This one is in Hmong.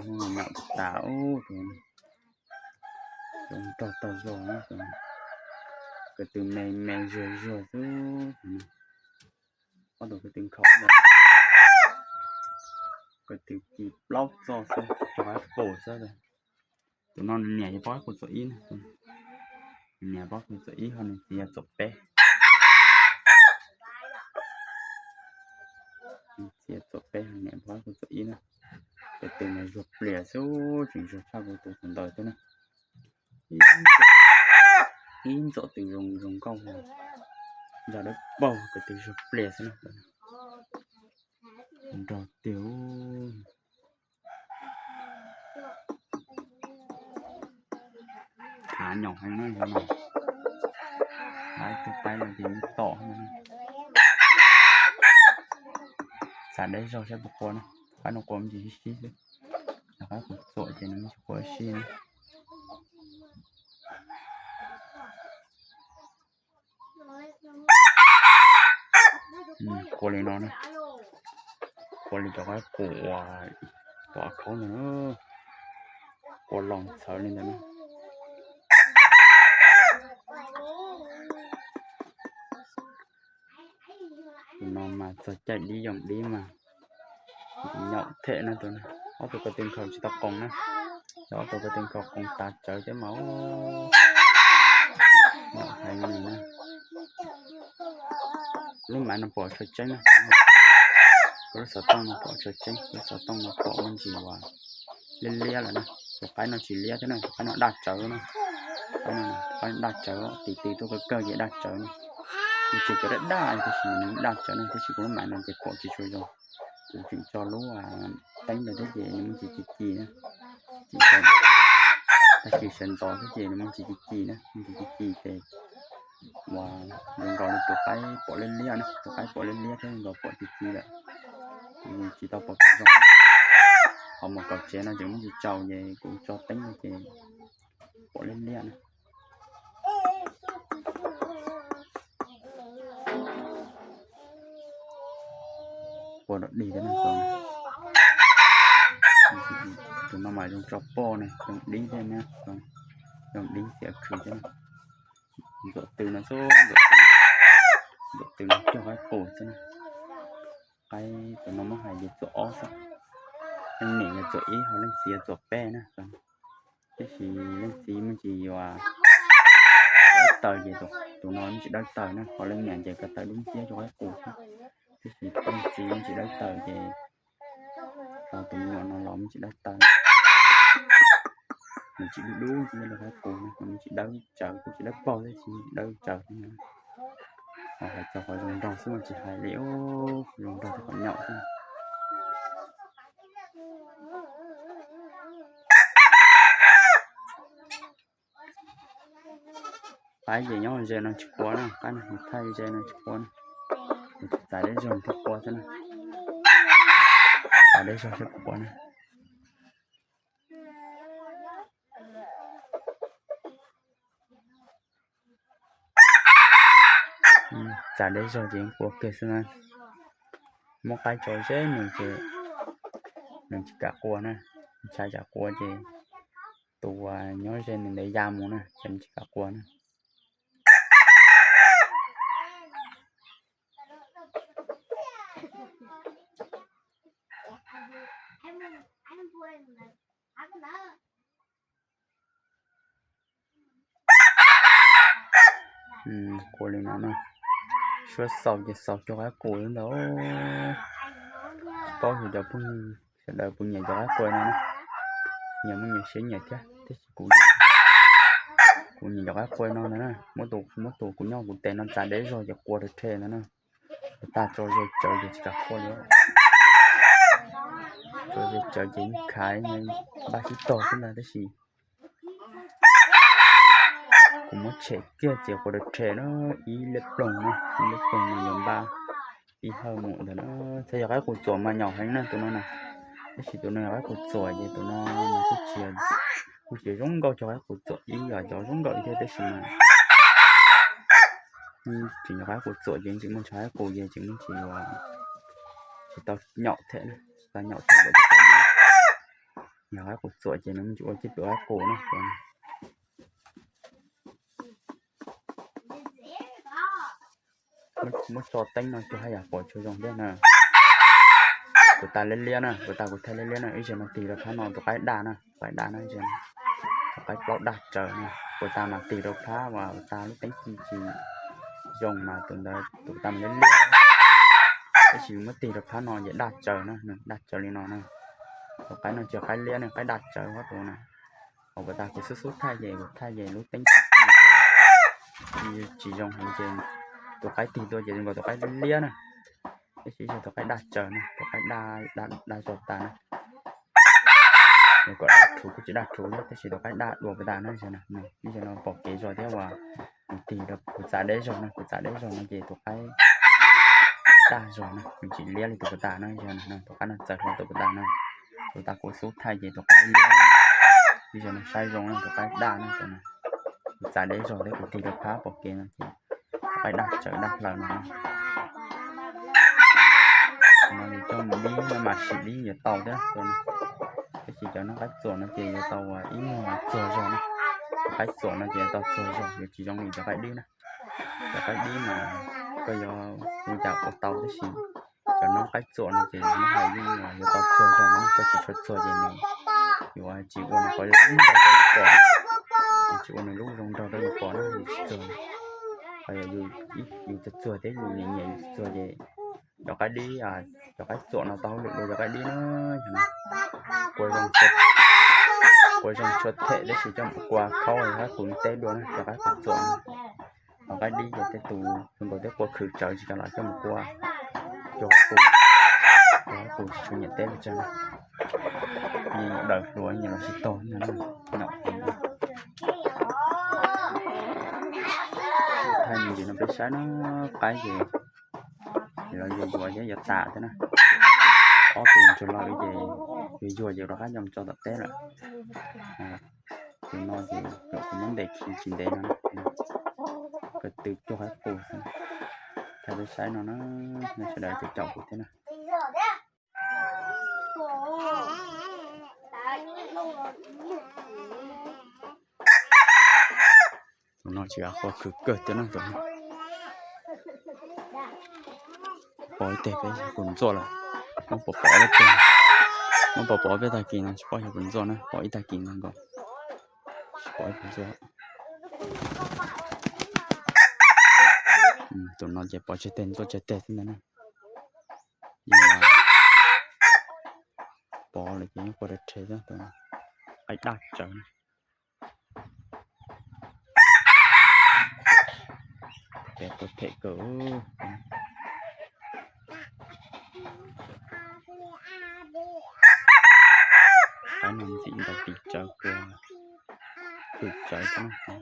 Nyaum tas ub, tus nrog tau zog na, ko tw me me zuag zuag xwb. Ob tug ko tw nkhaus ntawd, ko tw ci plaub txoj xwb, rau qab pus xwb. Tus no niam yog pob qab pus txom ib na, niam pob qab pus txom ib ho nws txiv yog txom peb. Nws txiv yog txom peb, niam pob qab pus txom ib na. Ko tw mas zuag plias xwb, tseem zuag tshaj kuv tus thaum ntawd thiab na. Ib ntxom tw zoo zoo nkauj, zog dawb paug, ko tw zuag plias xwb na. Nrog tiag. Hav nyaum heev na yog no. Hav tus qaib no ces yeej tom. Xav deb zog saib puas qua na. Qaib no qua me ntsis sib sib xwb. Yog qaib qus txuam ces nws tsis qua sib na. Qua li no na. Qua li cov qaib qus uas tom khaub ntawd na. Qua los txhawv li ntawd na. Tus no mas txog caij dib yoom dib mas nyaum them na tus na. Ob tug ko tw nkhaus tsis tau qoos na. Yog ob tug ko tw nkhaus qoos tas tsawv thiab mas nyaum heev li na. Lub maiv no pom tsawv tseeb na. Koj lub xov tooj no pom tsawv tseeb, lub xov tooj no pom me ntsis uas liab liab lawm na. Tus qaib no tsis liab thiab na, tus qaib no daj tsawv na. Qaib no, qaib daj tsawv, tis tis tuaj kawg kawg ces daj tsawv na. Nws tseem cov daj daj tab sis nws daj tsawv na, tab sis kuv lub maiv no ces pom tsis tshua zoo. Kuv tseem tso lub teeb ntawd thiab ces nws muaj tsis ci ci na. Tab sis sawv ntxov thiab ces nws muaj tsis ci ci na, muaj tsis ci ci ces uas zoo nkaus li tus qaib pom liab liab na, tus qaib pom liab liab thiab zoo nkaus pom ci ci lawm. Kuv tsis tau pom zoo. Qhov mus kaum tsev no ces muaj tsis tsaus ces kuv tso teeb no ces pom liab liab na. Qua dog dig thiab na, tus no mas zoo tso poj ne, zoo dib thiab na, zoo dib txiav khwv thiab na. Ntxuam tw no xwb, ntxuam tw no cog qaib qus xwb na. Qaib tus no muab hais ces txuam ob xwb. Leej niam yog txuam ib ho leej txiv yog txuam peb na. Tab sis leej txiv muaj tsis yuav dawb taws ces tus no muaj tsis dawb taws na, ho leej niam ces ko taw dub nciab cog qaib qus xwb. Tab sis leej txiv muaj tsis dawb taws ces tau tus me nyuam no los muaj tsis dawb taws. Nws tsis dub dub ntxiv li qaib qus no, nws tsis dawb tsawv, kuj tsis dawb paug thiab tsis dawb tsawv thiab. Ho hais txog qhov zoo nraug xwb mas tsis hais li, zoo nraug thiab qhov nyaum xwb. Qaib ces nyob ze no tsis qua na, qaib no thaij ze no tsis qua na. Txav deb zog thiaj qua xwb na. Txav deb zog thiaj qua na. Txav deb zog ces qua kiag xwb na. Muab qaib tso ze nws ces nws tsis kam qua na. Ntshai tsam qua ces tus uas nyob ze nws ntawd ya mus na ces nws tsis kam qua na. Qua li no na. Suab xaus ces xaus cog qaib qus xwb ntag. Tsis paub yus cov phooj ywg sawv daws puas nyiam cov qaib qua no na. Nyiam muaj nyiam siab nyiam thiab, tab sis kuv, kuv nyiam cov qaib qua no ntag na. Muab tus, muab tus kuv nyob kuv tes no txav deb zog ces qua rhe rhe ntag na. Tag tso ze tsawv ces tsis kam qua li. Tso ze tsawv ces yeej khav npaj sib tog xwb ntag tab sis kuv muab tshem kiag ces qua rhe rhe na, ib liab ploog na, ib liab ploog no yuav npaj ib hawj mus ntawd na. Txawm yog qaib qus txuam mas nyaum heev na tus no na, tab sis tus no yog qaib qus txuam ces tus no kuj tsis, kuj tsis zoo nkauj cog qaib qus txuam ib yam cov zoo nkauj thiab tab sis mas tseem yog qaib qus txuam ces tseem muaj ntshai qaib qus ces tseem muaj tsis, tsis tau nyaum them, tsis tau nyaum them ntawm cov qaib dub. Yog qaib qus txuam ces nws me ntsis ua cib pwm qaib qus na. Muab tso teeb no tsuas haj yam pom tsuas zoo thiab na. Kuv tas liab liab na, kuv tas kuv thaij liab liab na, ib zaug no tig rau phab no tus qaib daj na, tus qaib daj na, tus qaib plaub daj tsawv na. Kuv tas mas tig rau phab uas kuv tas lub teeb ci tsis zoo mas tus ntawd tus tas mas liab liab. Tab sis muab tig rau phab no ces daj tsawv na, daj tsawv li no na. Tus qaib no tsis yog qaib liab ne, qaib daj tsawv huab tus na. Hos kuv tas kuv xub xub thaij ces kuv thaij ces lub teeb ci ci thiab tsis zoo heev ces tus qaib tig tuaj ces zoo nkaus tus qaib liab na. Tab sis ib zaug tus qaib daj tsawv na, tus qaib daj zog tas na. Nws kom daj rhuv kuj tsis daj rhuv thiab, tab sis tus qaib daj dua kuv tas na. Ib zaug no pom kev zog thiab uas nws tig rau kuv txav deb zog na, kuv txav deb zog no ces tus qaib daj zog na, nws tsis liab li tus kuv tas na. Tus qaib no txawv hlo tus kuv tas na, tus tas kuv xub thaij ces tus qaib liab. Ib zaug no saib zoo na, tus qaib daj na, kuv txav deb zog thiab kuv tig rau phab pom kev no ces tus qaib daj tsawv daj plaws no na. No yus coj mus dib no mas sim dib yuav tau thiab. Tab sis cov noob qaib txuam no ces yuav tau ib nyuag txuag zog na. Qaib txuam no ces yuav tau txuag zog, yuav tsis zoo li cov qaib dib na. Cov qaib dib mas koj yuav ua cas ua tau, tab sis cov noob qaib txuam no ces nws hais yeej yuav tau txuag zog no, koj tsis tshua txuag ces nws yuav tsis ua nws qhov zoo nraug rau yus pom, yuav tsis ua nws lub zoo nraug rau yus pom na, yus tsis txuag. Hos yog yus txuag txuag thiab yus nyiam nyiam yus txuag ces cov qaib dib, cov qaib txuam no tau hauj lwm dua cov qaib dib na. Ua zoo tshua them tab sis coj mus kua khaub qaib qus teb dua na, cov qaib qus txuam. Cov qaib dib ces tej tus tus nkaus thiab kua khwv tsawv tsis cov los coj mus kua, cua qaib qus, cua qaib qus tsis tshua nyiam teb pes tsawg na. Yeej daws hluas nyiam los tsis tau no. Thaij me ntsis no peb saib na, qaib ces los yuav yuav thiab yuav tas thiab na. Ob tus ntsuag loj li ces yuav yuag ces rov qab coj mus tso tom teb lawm. Tus no ces kuv muab ntes khi tsis ntev no na, ko tw cua qaib qus xwb. Thaij peb saib no na, nej sawv daws caum kuv thiab na. Tus no tsis av qhuav khwv kawg tiag na tus no. Pom ib teg peb xyov puas ntxuaj lawm. Muab pov pov peb teg, muab pov pov peb tag kis no tsis paub xyov puas ntxuaj na, pov ib tag kis no nkaus tsis pom ib puas ntxuaj. Tus no ces pov tsawg teg ntxuaj tsawg teg xwb ntag na. Yeej pov lawm ces yeej quaj rhe rhe xwb tus no. Qaib daj tsawv na. Ces tus phem kawg. Qaib no ntxim ntaus tis tsawv kua, khwv tsawv xwb na.